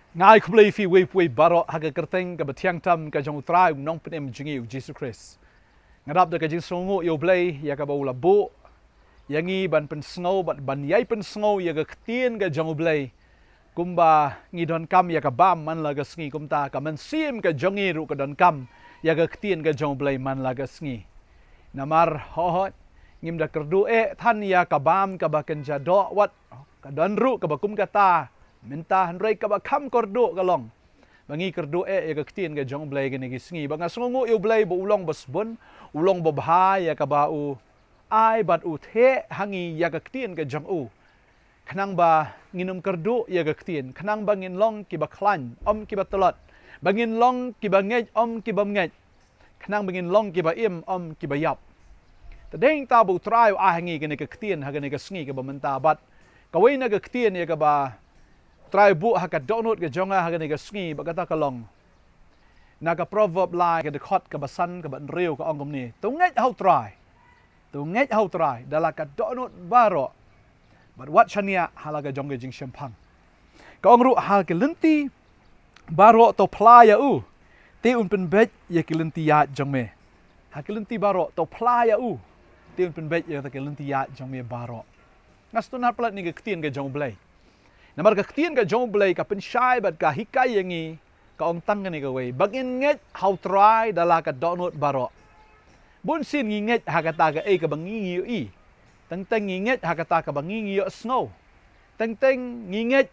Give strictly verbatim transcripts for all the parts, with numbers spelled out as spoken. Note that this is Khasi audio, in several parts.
Nga ai khublei ïa phi uwei pa uwei baroh ha ka kyrteng kaba thiang tam ka jong U Trai, U Nongpynim jong ngi U Jisu Khrist. Nga dap da ka jingsngewnguh ïa U Blei ïa kaba u la buh ïa ngi ban pynsngew bad ban ïai pynsngew ïa ka ktien ka jong U Blei. Kumba ngi donkam ïa ka bam man la ka sngi, kumta ka mynsiem ka jong ngi ruh ka donkam ïa ka ktien ka jong U Blei man la ka sngi. Namar hooid, ngim da kyrduh eh than ïa ka bam kaba kynja doh, wat ka don ruh kaba kum kata mynta, hynrei kaba kham kyrduh ka long ba ngi kyrduh eh ïa ka ktien ka jong U Blei kine ki sngi. Ba nga sngewnguh ïa U Blei ba u long ba sbun, u long ba bha ïa kaba u ai bad u theh ha ngi ïa ka ktien ka jong u. Khnang ba ngin ym kyrduh ïa ka ktien, khnang ba ngin long kiba khlaiñ, ym kiba tlot, ba ngin long kiba ngeit, ym kiba ngeit, khnang ba ngin long kiba im, ym kiba ïap. Te dei hangta ba U Trai u ai ha ngi kane ka ktien ha kane ka sngi kaba mynta, bad kawei na ka ktien ïa kaba U Trai u buh ha ka dohnud ka jong nga ha kane ka sngi, bad kata ka long na ka Proverb lai ka dkhot kaba san kaba hynriew, ka ong kumne: To ngeit ha U Trai, to ngeit ha U Trai da la ka dohnud baroh, bad wat shaniah ha la ka jong ka jingshemphang. Ka ong ruh: Ha ki lynti baroh to phla ïa u, te un pynbeit ïa ki lynti ïaid jong me. Ha ki lynti baroh to phla ïa u, te un pynbeit ïa ki lynti ïaid jong me baroh. Nga sngewtynnat palat na ka ktien ka jong U Blei. Namar ka ktien ka jong U Blei ka pynshai bad ka hikai ïa ngi, ka ong tang kane kawei: Ba ngin ngeit ha U Trai da la ka dohnud baroh. Bunsien ngi ngeit ha kata kaei kaba ngi ïohi. Teng teng ngi ngeit ha kata kaba ngi ïohsngew. Teng teng ngi ngeit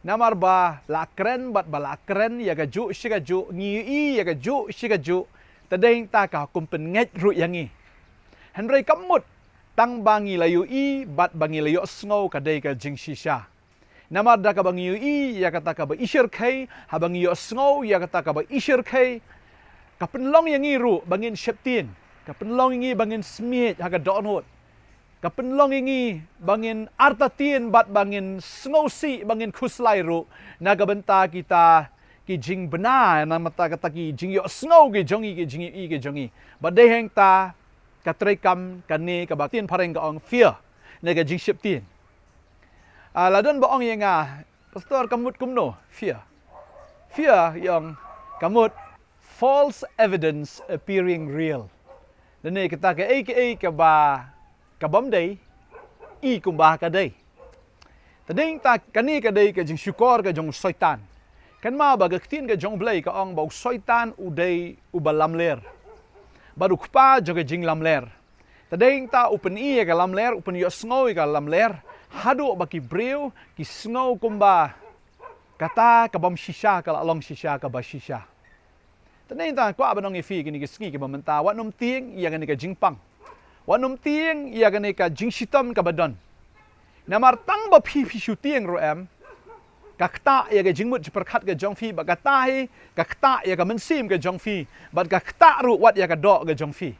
namar ba la kren bad ba la kren ïa kajuh shi kajuh, ngi ïohi ïa kajuh shi kajuh. Te dei hangta ka kum pynngeit ruh ïa ngi. Hynrei kam mut tang ba ngi la ïohi bad ba ngi la ïohsngew ka dei ka jingshisha. Namar da kaba ngi ïohi ïa kata kaba ishyrkhei, haba ngi ïohsngew ïa kata kaba ishyrkhei, ka pynlong ïa ngi ruh ba ngin sheptieng, ka pynlong ïa ngi ba ngin smiej ha ka dohnud, ka pynlong ïa ngi ba ngin artatien bad ba ngin sngewsih, ba ngin khuslai ruh na ka bynta kita ki jingbna, na ka bynta kita ki jingïohsngew ki jong ngi, ki jingïohi ki jong ngi. Bad dei hangta ka treikam kane kaba ktien phareng ka ong fear, ne ka jingsheptieng. Ah, la don ba ong ïa nga, Pastor, ka mut kumno fear? Fear ïa ong ka mut false evidence appearing real. Lane kata kaei kaei kaba, ka bym dei i kumba ka dei. Te dei hangta kane ka dei ka jingshukor ka jong u Soitan. Kynmaw ba ka ktien ka jong U Blei ka ong ba u Soitan u dei uba lamler, bad u kpa jong ka jinglamler. Te dei hangta u pyni ïa ka lamler, u pynïohsngew ïa ka lamler, haduh ba ki briew ki sngew kumba kata ka bym shisha ka la long shisha kaba shisha. Te dei hangta kwah ban ong ïa phi kine ki sngi kiba mynta, wat nym tieng ïa kane ka jingpang, wat nym tieng ïa kane ka jingshitom kaba don. Namar tang ba phi, phi shu tieng ruh em, ka ktah ïa ka jingmut jingpyrkhat ka jong phi, bad kata hi ka ktah ïa ka mynsiem ka jong phi, bad ka ktah ruh wat ïa ka doh ka jong phi.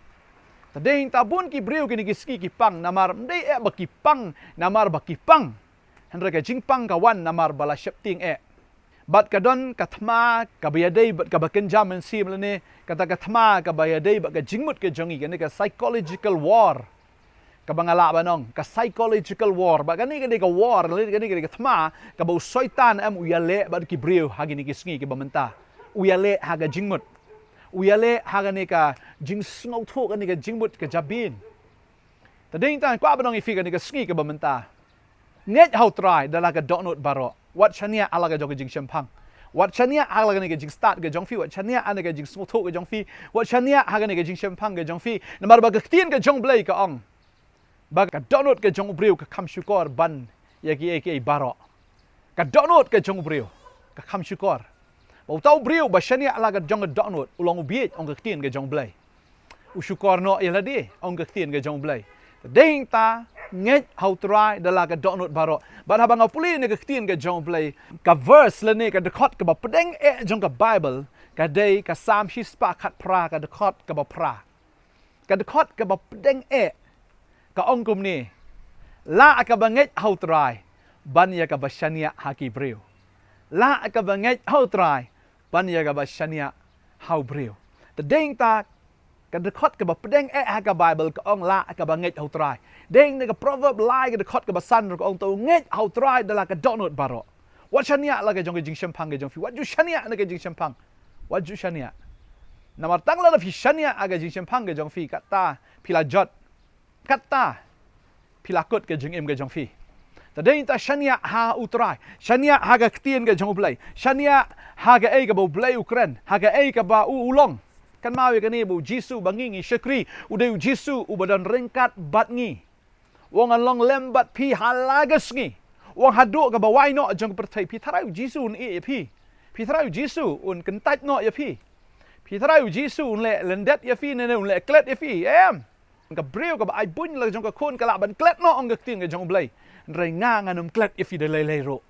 Te dei hangta bun ki briew kine ki sngi ki pang, namar ym dei eh ba ki pang namar ba ki pang, hynrei ka jingpang ka wan namar ba la sheptieng eh. Bad ka don ka thma kaba ïadei bad kaba kynja mynsiem, lane kata ka thma kaba ïadei bad ka jingmut ka jong ngi, kane ka psychological war. Kaba nga lah ban ong ka psychological war, bad kane ka dei ka war, lane kane ka dei ka thma kaba u Soitan em u ïaleh bad ki briew ha kine ki sngi kiba mynta. U ïaleh ha ka jingmut, u ïaleh ha kane ka jingsngewthuh, kane ka jingmut ka jabieng. Te dei hangta kwah ban ong ïa phi kane ka sngi kaba mynta, ngeit ha U Trai da la ka dohnud baroh. Wat shaniah ha la ka jong ka jingshemphang, wat shaniah ha la kane ka jingstad ka jong phi, wat shaniah ha kane ka jingsngewthuh ka jong phi, wat shaniah ha kane ka jingshemphang ka jong phi. Namar ba ka ktien ka jong U Blei ka ong ba ka dohnud ka jong u briew ka kham shukor ban ïa kiei kiei baroh. Ka dohnud ka jong u briew ka kham shukor. Ba uta u briew ba shaniah ha la ka jong ka dohnud u long u bieit, ong ka ktien ka jong U Blei. U shukor noh ïa lade, ong ka ktien ka jong U Blei. Te dei hangta ngeit ha U Trai da la ka dohnud baroh. Bad haba nga pule na ka ktien ka jong U Blei, ka verse lane ka dkhot kaba pdeng eh jong ka Baibl ka dei ka Salm shispah khatphra, ka dkhot kaba phra. Ka dkhot kaba pdeng eh ka ong kumne: Lah kaba ngeit ha U Trai ban ïa kaba shaniah ha ki briew. Lah kaba ngeit ha U Trai ban ïa kaba shaniah ha u briew. Te dei hangta ka dkhot kaba pdeng eh ha ka Baibl ka ong lah kaba ngeit ha U Trai. Dei na ka Proverb lai ka dkhot kaba san ruh ka ong: To ngeit ha U Trai da la ka dohnud baroh. Wat shaniah la ka jong ka jingshemphang ka jong phi. Wat ju shaniah na ka jingshemphang. Wat ju shaniah. Namar tang lada phi shaniah ha ka jingshemphang ka jong phi, kata phi la jot. Kata phi la kut ka jingim ka jong phi. Te dei ta shaniah ha U Trai, shaniah ha ka ktien ka jong U Blei, shaniah ha kaei kaba U Blei u kren, ha kaei kaba u, u long. Kynmaw ïa kane ba U Jisu ba ngi ngi shakri, u dei U Jisu uba don ryngkat bad ngi. U ong ngan long lem bad phi ha la ka sngi. U ong haduh kaba wai noh jong ka pyrthei, phi tharai U Jisu un ïeh ïa phi? Phi tharai U Jisu un kyntait noh ïa phi? Phi tharai U Jisu un leh lyndet ïa phi ne, ne un leh klet ïa phi? Em. Ka briew kaba ai buiñ la jong ka khun ka lah ban klet noh, ong ka ktien ka jong U Blei. Hynrei nga ngan ym klet ïa phi da lei lei ruh.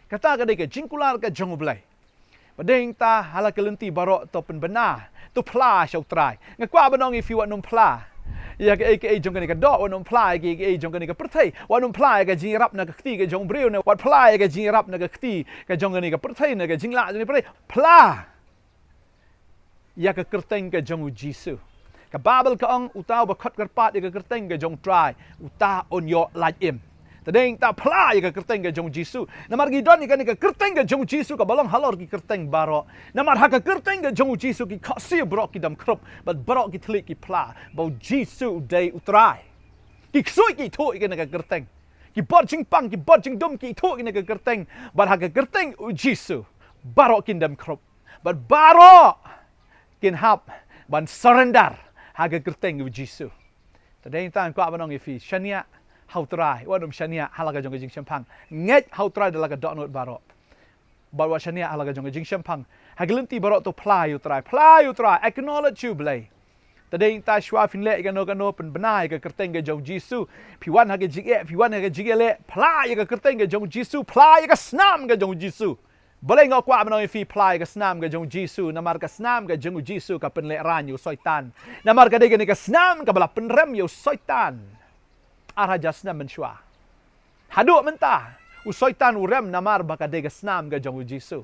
Kata ka dei ka jingkular ka jong U Blei. Ba dei ta ha la ka lynti baroh to pynbna, to phla sha U Trai. Nga kwah ban ong ïa phi, wat nym phla ïa kaei kaei jong kane ka doh, wat nym phla ïa kaei kaei jong kane ka pyrthei, wat nym phla ïa ka jingïarap na ka kti ka jong u briew ne wat phla ïa ka jingïarap na ka kti ka jong kane ka pyrthei, na ka jinglah jong kane ka pyrthei. Phla ïa ka kyrteng ka jong U Jisu. Ka Baibl ka ong, uta uba khot kyrpad ïa ka kyrteng ka jong U Trai, uta un ïoh lait im. Te dei ta phla ïa ka kyrteng ka jong U Jisu. Namar ngi don ïa kane ka kyrteng ka jong U Jisu kaba long halor ki kyrteng baroh. Namar ha ka kyrteng ka jong U Jisu ki khohsiew baroh ki dam khrup, bad baroh ki thylliej ki phla ba U Jisu u dei U Trai. Ki ksuid ki ithuh ïa kane ka kyrteng. Ki bor jingpang, ki bor jingdum ki ithuh ïa kane ka kyrteng. Bad ha ka kyrteng U Jisu baroh kin dam khrup. Bad baroh kin hap ban surrender ha ka kyrteng U Jisu. Te dei ta nga kwah ban ong ïa phi, shaniah ha U Trai, wat nym shaniah ha la ka jong ka jingshemphang. Ngeit ha U Trai da la ka dohnud baroh. Bad wat shaniah ha la ka jong ka jingshemphang. Ha ka lynti baroh to phla ïa U Trai, phla ïa U Trai, acknowledge ïa U Blei. Te dei ta shuwa phin leh ïa kano kano, pynbna ïa ka kyrteng ka jong U Jisu. Phi wan ha ka jingeh, phi wan ha ka jingeh leh, phla ïa ka kyrteng ka jong U Jisu, phla ïa ka snam ka jong U Jisu. Balei nga kwah ban ong ïa phi phla ïa ka snam ka jong U Jisu? Namar ka snam ka jong U Jisu ka pynlehraiñ ïa u Soitan. Namar ka dei kane ka snam kaba la pynrem ïa u Soitan ar hajar snem mynshuwa. Haduh mynta u Soitan u rem namar ba ka dei ka snam ka jong U Jisu.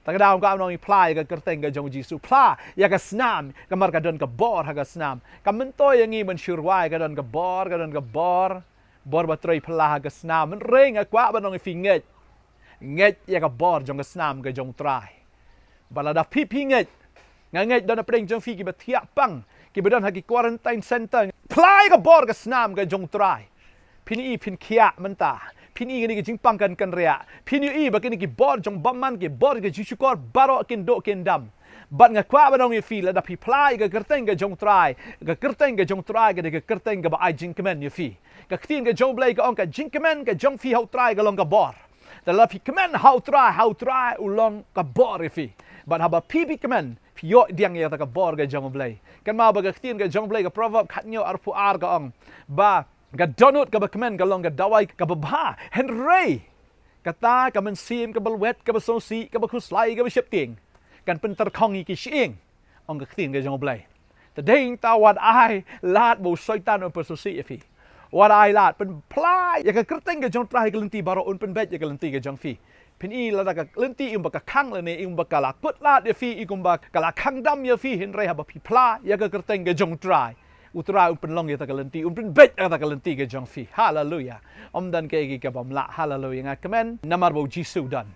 Te ka daw nga kwah ban ong ïa phi, phla ïa ka kyrteng ka jong U Jisu, phla ïa ka snam, namar ka don ka bor ha ka snam. Ka myntoi ïa ngi mynshuwa ka don ka bor, ka don ka bor. Bor ba trei phylla ha ka snam. Hynrei nga kwah ban ong ïa phi, ngeit. Ngeit ïa ka bor jong ka snam ka jong U Trai. Ba lada phi phi ngeit, nga ngeit don hapdeng jong phi kiba thiah pang, kiba don ha ki quarantine center. Phla ïa ka bor ka snam ka jong U Trai. Phin ïohi phin khiah mynta. Phin ïohi kane ka jingpang kan kynriah. Phin ïohi ba kine ki bor jong bymman, ki bor ki jingshukor baroh kin duh kin dam. Bad nga kwah ban ong ïa phi, lada phi phla ïa ka kyrteng ka jong U Trai, ka kyrteng ka jong U Trai ka dei ka kyrteng kaba ai jingkmen ïa phi. Ka ktien ka jong U Blei ka ong, ka jingkmen ka jong phi ha U Trai ka long ka bor. Te lada phi kmen ha U Trai, ha U Trai u long ka bor ïa phi. Bad haba phi phi kmen, phi ïoh pdiang ïa kata ka bor ka jong U Blei. Kynmaw ba ka ktien ka jong U Blei, ka Proverb khathynñiew arphew ar ka ong ba ka dohnud kaba kmen ka long ka dawai kaba bha. Hynrei kata ka mynsiem kaba lwet, kaba sngewsih, kaba khuslai, kaba sheptieng kan pyntyrkhong ïa ki shyieng, ong ka ktien ka jong U Blei. Te dei ta wat ai lad ba u Soitan un pynsngewsih ïa phi. Wat ai lad, pynphla ïa ka kyrteng ka jong U Trai ha ka lynti baroh, un pynbeit ïa ka lynti ka jong phi. Phin ïohi lada ka lynti i kum ba ka khang lane i kum ba ka la kut lad ïa phi, i kum ba ka la khang dam ïa phi, hynrei haba phi phla ïa ka kyrteng ka jong U Trai, U Trai un pynlong ïa kata ka lynti, un pynbeit ïa kata ka lynti ka jong phi. Haleluya. Ym don kaei kaei kaba ym lah. Haleluya. Nga kmen namar ba U Jisu u don.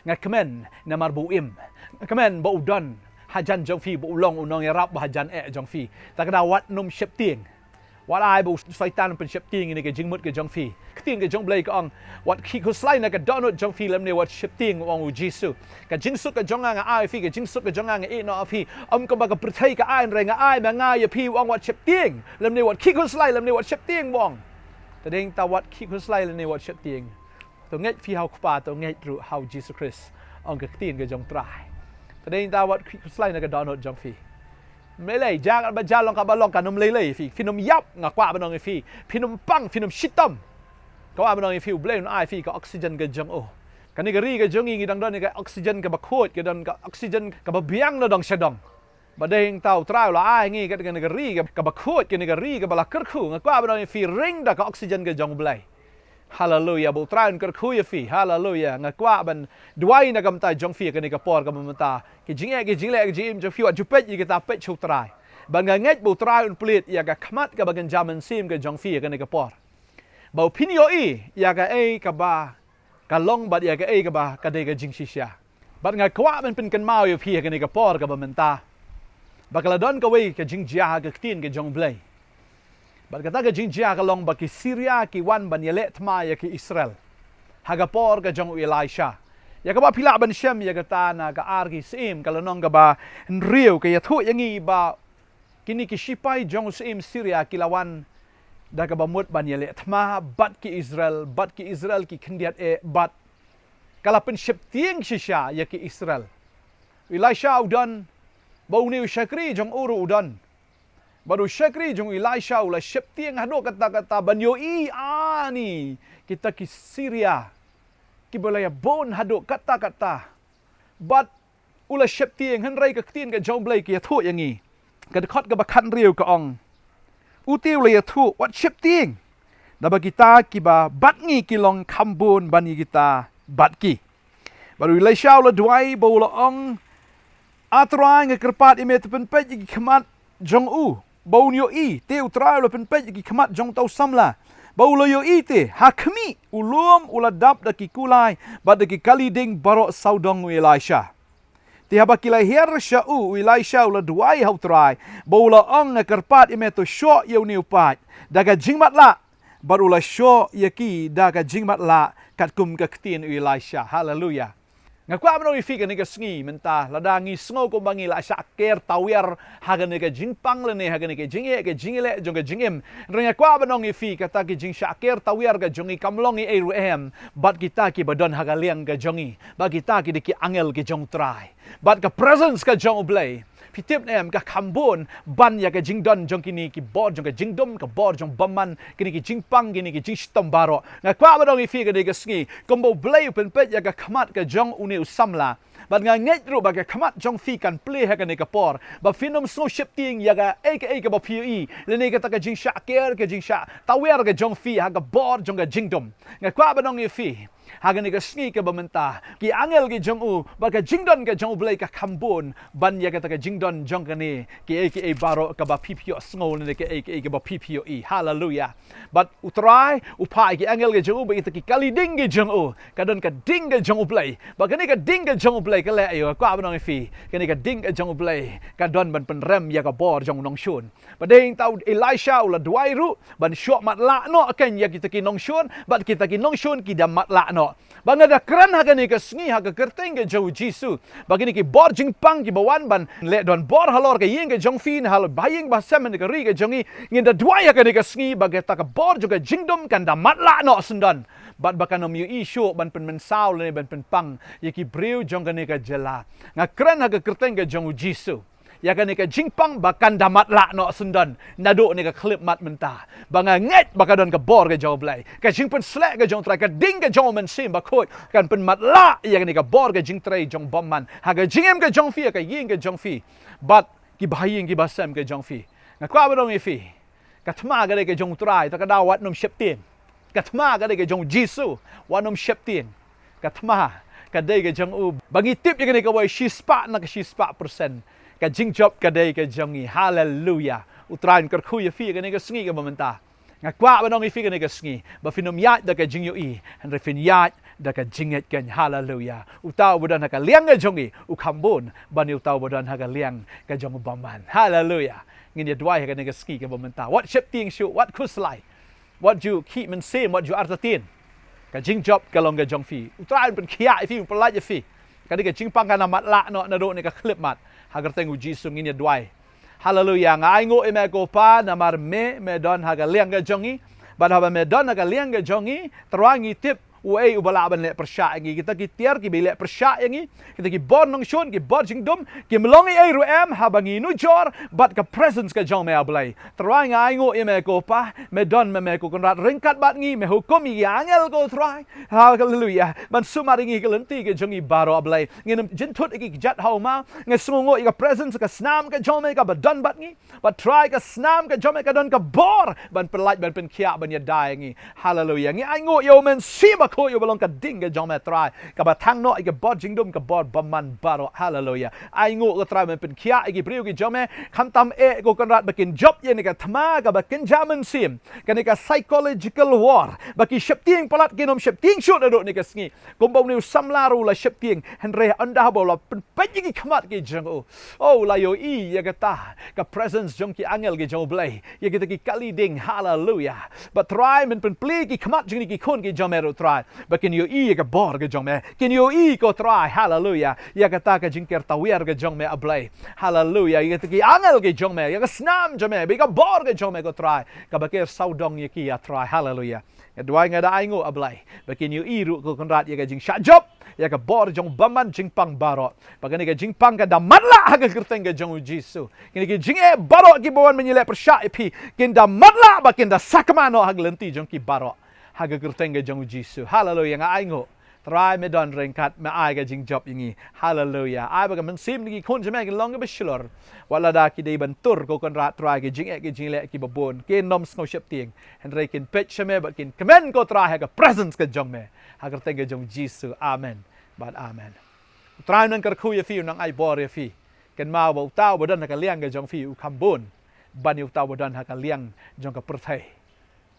Nga kmen namar ba u im. Nga kmen ba u don hajan jong phi, ba u long u nongïarap ba hajan eh jong phi. Te ka daw wat nym sheptieng. Wat ai ba u Soitan pynsheptieng ïa kane ka jingmut ka jong phi. Ka ktien ka jong U Blei ka ong, wat khih khuslai na ka dohnud jong phi lymne wat sheptieng, u ong U Jisu. Ka jingsuk ka jong nga nga ai ïa phi, ka jingsuk ka jong nga nga ïehnoh ïa phi. Ym kumba ka pyrthei ka ai, hynrei nga ai ma nga ïa phi, u ong, wat sheptieng lymne wat khih khuslai lymne wat sheptieng, u ong. Te dei ta wat khih khuslai lymne wat sheptieng. To ngeit phi ha u Kpa, to ngeit ruh ha U Jisu Khrist, ong ka ktien ka jong U Trai. Te dei ta wat khih khuslai na ka dohnud jong phi. Ym lei lei, jia katba jia, long kaba long, kan ym lei lei ïa phi. Phin ym ïap, nga kwah ban ong ïa phi. Phin ym pang, phin ym shitom. Kwah ban ong ïa phi, U Blei un ai ïa phi ka oxygen ka jong u. Kane ka ri ka jong ngi ngi dang don ïa ka oxygen kaba khuid, ka don ka oxygen kaba biang na dong sha dong. Ba dei ta U Trai u la ai ngi kane ka ri kaba khuid, kane ka ri kaba la kyrkhu. Nga kwah ban ong ïa phi, ring da ka oxygen ka jong U Blei. Haleluya, ba U Trai un kyrkhu ïa phi. Haleluya. Nga kwah ban duwai na ka bynta jong phi kane ka por kaba mynta. Ki jingeh, ki jingleh, ki jingim jong phi, wat ju peit ïa kita, peit sha U Trai. Ba nga ngeit ba U Trai un plie ïa ka khmat kaba kynja mynsiem ka jong phi kane ka por. Ba phin ïohi ïa kaei kaba ka long bad ïa kaei kaba ka dei ka jingshisha. Bad nga kwah ban pynkynmaw ïa phi ha kane ka por kaba mynta ba ka la don kawei ka jingjia ha ka ktien ka jong U Blei. Bad kata ka jingjia ka long ba ki Syria ki wan ban ïaleh thma ïa ki Israel ha ka por ka jong u Elisha. Ïa kaba phi lah ban shem ïa kata na ka ar ki Syiem, ka lynnong kaba hynriew, ka ïathuh ïa ngi ba kine ki shipai jong u Syiem Syria ki la wan da kaba mut ban ïaleh thma bad ki Israel, bad ki Israel ki khyndiat eh, bad ka la pynsheptieng shisha ïa ki Israel. U Elisha u don, bad une u shakri jong u ruh u don. Bad u shakri jong u Elisha u la sheptieng haduh katta katta ban ïohi ani kita ki Syria kiba la ïabun haduh katta katta. Bad u la sheptieng, hynrei ka ktien ka jong U Blei ka ïathuh ïa ngi, ka dkhot kaba khathynriew ka ong, u te u la ïathuh, wat sheptieng, naba kita kiba bad ngi ki long kham bun ban ïa kita bad ki. Bad u Elisha u la duwai bad u la ong, A Trai, nga kyrpad ïa me to pynpeit ïa ki khmat jong u ba un ïohi. Te U Trai u la pynpeit ïa ki khmat jong uta u samla, bad u la ïohi te, ha khmih, u lum u la dap da ki kulai bad da ki kali ding baroh sawdong u Elisha. Te haba ki la hiar sha u, u Elisha u la duwai ha U Trai bad u la ong, Nga kyrpad ïa me to shoh ïa une u paid da ka jingmatlah. Bad u la shoh ïa ki da ka jingmatlah katkum ka ktien u Elisha. Haleluya. Nga kwah ban ong ïa phi kane ka sngi mynta, lada ngi sngew kumba ngi la shah ker tawiar ha kane ka jingpang lane ha kane ka jingeh ka jingïaleh jong ka jingim, hynrei nga kwah ban ong ïa phi, kata ka jingshah ker tawiar ka jong ngi kam long ei ei ruh em bad kita kiba don ha ka liang ka jong ngi, bad kita ki dei ki angel ki jong U Trai. Bad ka presence ka jong U Blei, phi tip ne em, ka kham bun ban ïa ka jingdon jong kine ki bor jong ka jingdum, ka bor jong bymman, kine ki jingpang, kine ki jingshitom baroh. Nga kwah ban ong ïa phi kane ka sngi, kumba U Blei u pynpeit ïa ka khmat ka jong une u samla, bad nga ngeit ruh ba ka khmat jong phi kan plie ha kane ka por, ba phin ym sngew sheptieng ïa kaei kaei kaba phi ïohi, lane kata ka jingshah ker, ka jingshah tawiar ka jong phi ha ka bor jong ka jingdum. Nga kwah ban ong ïa phi ha kane ka sngi kaba mynta, ki angel ki jong u bad ka jingdon ka jong U Blei ka kham bun ban ïa kata ka jingdon jong kane kiei kiei baroh kaba phi phi ïohsngew lane kiei kiei kaba phi phi ïohi. Haleluya. Bad U Trai u phah ïa ki angel ki jong u bad kita ki kali ding ki jong u, ka don ka ding ka jong U Blei. Bad kane ka ding ka jong U Blei ka leh aïu? Kwah ban ong ïa phi, kane ka ding ka jong U Blei ka don ban pynrem ïa ka bor jong u nongshun. Bad dei hangta u Elisha u la duwai ruh ban shoh matlah noh kein ïa kita ki nongshun, bad kita ki nongshun ki da matlah noh. Bad nga da kren ha kane ka sngi ha ka kyrteng ka jong U Jisu, ba kine ki bor jingpang kiba wan ban leh donbor halor ka ïing ka jong phi, halor ba ïing ba sem ha ka ri ka jong ngi, ngin da duwai ha kane ka sngi ba kata ka bor jong ka jingdum kan da matlah noh syndon, bad ba kan ym ïohi shuh ban pynmynsaw lane ban pynpang ïa ki briew jong kane ka jylla. Nga kren ha ka kyrteng ka jong U Jisu ïa kane ka jingpang ba kan da matlah noh syndon naduh ne ka khyllipmat mynta. Ba nga ngeit ba ka don ka bor ka jong U Blei, ka jingpynsleh ka jong U Trai, ka ding ka jong U Mynsiem Bakhuid kan pynmatlah ïa kane ka bor ka jingtrei jong bymman ha ka jingim ka jong phi, ha ka ïing ka jong phi, bad ki bahaïing ki basem ka jong phi. Nga kwah ban ong ïa phi, ka thma ka dei ka jong U Trai, ta ka daw wat nym sheptieng. Ka thma ka dei ka jong U Jisu, wat nym sheptieng. Ka thma ka dei ka jong u. Ba ngi tip ïa kane kawei shispah na ka shispah persen, ka jingjop ka dei ka jong ngi. Haleluya. U Trai un kyrkhu ïa phi ïa kane ka sngi kaba mynta. Nga kwah ban ong ïa phi kane ka sngi ba phin ym ïaid da ka jingïohi, hynrei phin ïaid da ka jingngeit kein. Haleluya. Uta uba don ha ka liang ka jong ngi u kham bun ban ïa uta uba don ha ka liang ka jong u bymman. Haleluya. Ngin ïa duwai ha kane ka sngi kaba mynta. Wat sheptieng shuh, wat khuslai, wat ju khih mynsiem, wat ju artatien. Ka jingjop ka long ka jong phi. U Trai un pynkhiah ïa phi, un pyllait ïa phi. Ka dei ka jingpang kan da matlah noh naduh ne ka khyllipmat. Ha ka kyrteng U Jisu ngin ïa duwai. Haleluya. Nga ainguh ïa me ko Pa, namar me me don ha ka liang ka jong ngi. Bad haba me don ha ka liang ka jong ngi, Trai, ngi tip uei uba lah ban leh pyrshah ïa ngi. Kita ki tiar kiba ïaleh pyrshah ïa ngi, kita ki bor nongshun, ki bor jingdum, kim long ei ei ruh em haba ngi nujor bad ka presence ka jong me, A Blei. Trai, nga ainguh ïa me ko Pa, me don, me, me ko Kynrad ryngkat bad ngi, me hukum ïa ki angel ko Trai. Haleluya. Ban sumar ïa ngi ha ka lynti ka jong ngi baroh, A Blei. Ngin ym jynthut ïa ki kjat ha u maw. Nga sngewnguh ïa ka presence, ka snam ka jong me kaba don bad ngi. Bad Trai, ka snam ka jong me ka don ka bor ban pyllait, ban pynkhiah, ban ïada ïa ngi. Haleluya. Ngi ainguh ïa U Mynsiem Ba khuid ïa u ba long ka ding ka jong me Trai, kaba thang noh ïa ka bor jingdum, ka bor bymman baroh. Haleluia. Ai nguh ko Trai men pynkhiah ïa ki briew ki jong me, khamtam eh ko Kynrad ba kin jop ïa kane ka thma kaba kynja mynsiem, kane ka psychological war, ba ki sheptieng palat kin ym sheptieng shuh naduh kane ka sngi. Kumba une u samla ruh u la sheptieng, hynrei ynda haba u la pynpeit ïa ki khmat ki jong u, oh, u la ïohi ïa kata ka presence jong ki angel ki jong U Blei, ïa kita ki kali ding. Haleluia. Bad Trai men pynplie ki khmat jong kine ki khun ki jong me ruh Trai, ba kin ïohi ïa ka bor ka jong me, kin ïohi ko Trai. Haleluia. Ïa kata ka jingker tawiar ka jong me A Blei. Haleluia. Ïa kita ki angel ki jong me, ïa ka snam jong me, bad ïa ka bor ka jong me ko Trai, kaba ker sawdong ïa ki A Trai. Haleluia. Nga duwai, nga da ai nguh A Blei, ba kin ïohi ruh ko Kynrad ïa ka jingshah jop ïa ka bor jong u bymman jingpang baroh. Ba kane ka jingpang kan da matlah ha ka kyrteng ka jong U Jisu. Kine ki jingeh baroh kiba wan ban ïaleh pyrshah ïa phi, kin da matlah bad kin da sakma noh ha ka lynti jong ki baroh, ha ka kyrteng ka jong U Jisu. Haleluia. Nga ai nguh Trai, me don ryngkat, me ai ka jingjop ïa ngi. Haleluia. Ai ba ka mynsiem jong ki khun jong me kin long kaba shlur. Wat lada ki dei ban tur ko Kynrad Trai, ki jingeh ki jingleh kiba bun, kin ym sngew sheptieng, hynrei kin peit sha me bad kin kmen ko Trai ha ka presence ka jong me, ha ka kyrteng ka jong U Jisu. Amen bad amen. U Trai un nang kyrkhu ïa phi, un nang ai bor ïa phi. Kynmaw ba uta uba don ha ka liang ka jong phi u kham bun ban ïa uta uba don ha ka liang jong ka pyrthei.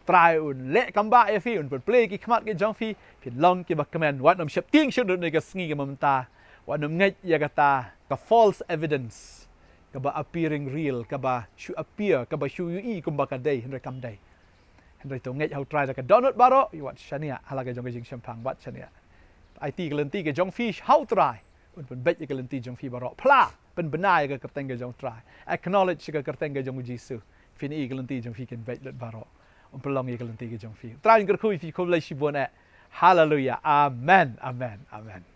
Trai un leh kam bah ïa phi, un pynplie ki khmat ki jong phi, phin long kiba kmen. Wat nym sheptieng shuh naduh kane ka sngi ka mynta. Wat nym ngeit ïa kata ka false evidence, kaba appearing real, kaba shu appear, kaba shu ïohi kumba ka dei, hynrei kam dei. Hynrei to ngeit ha U Trai da ka dohnud baroh, wat shaniah ha la ka jong ka jingshemphang, wat shaniah. Aiti ka lynti ka jong phi ha U Trai, un pynbeit ïa ka lynti jong phi baroh. Phla, pynbna ïa ka kyrteng ka jong U Trai, acknowledge ïa ka kyrteng ka jong U Jisu, phin ïohi ka lynti jong phi kan beit lut baroh. Un pynlong ïa ka lynti ka jong phi. U Trai un kyrkhu ïa phi khublei shibun eh. Haleluia. Amen. Amen. Amen.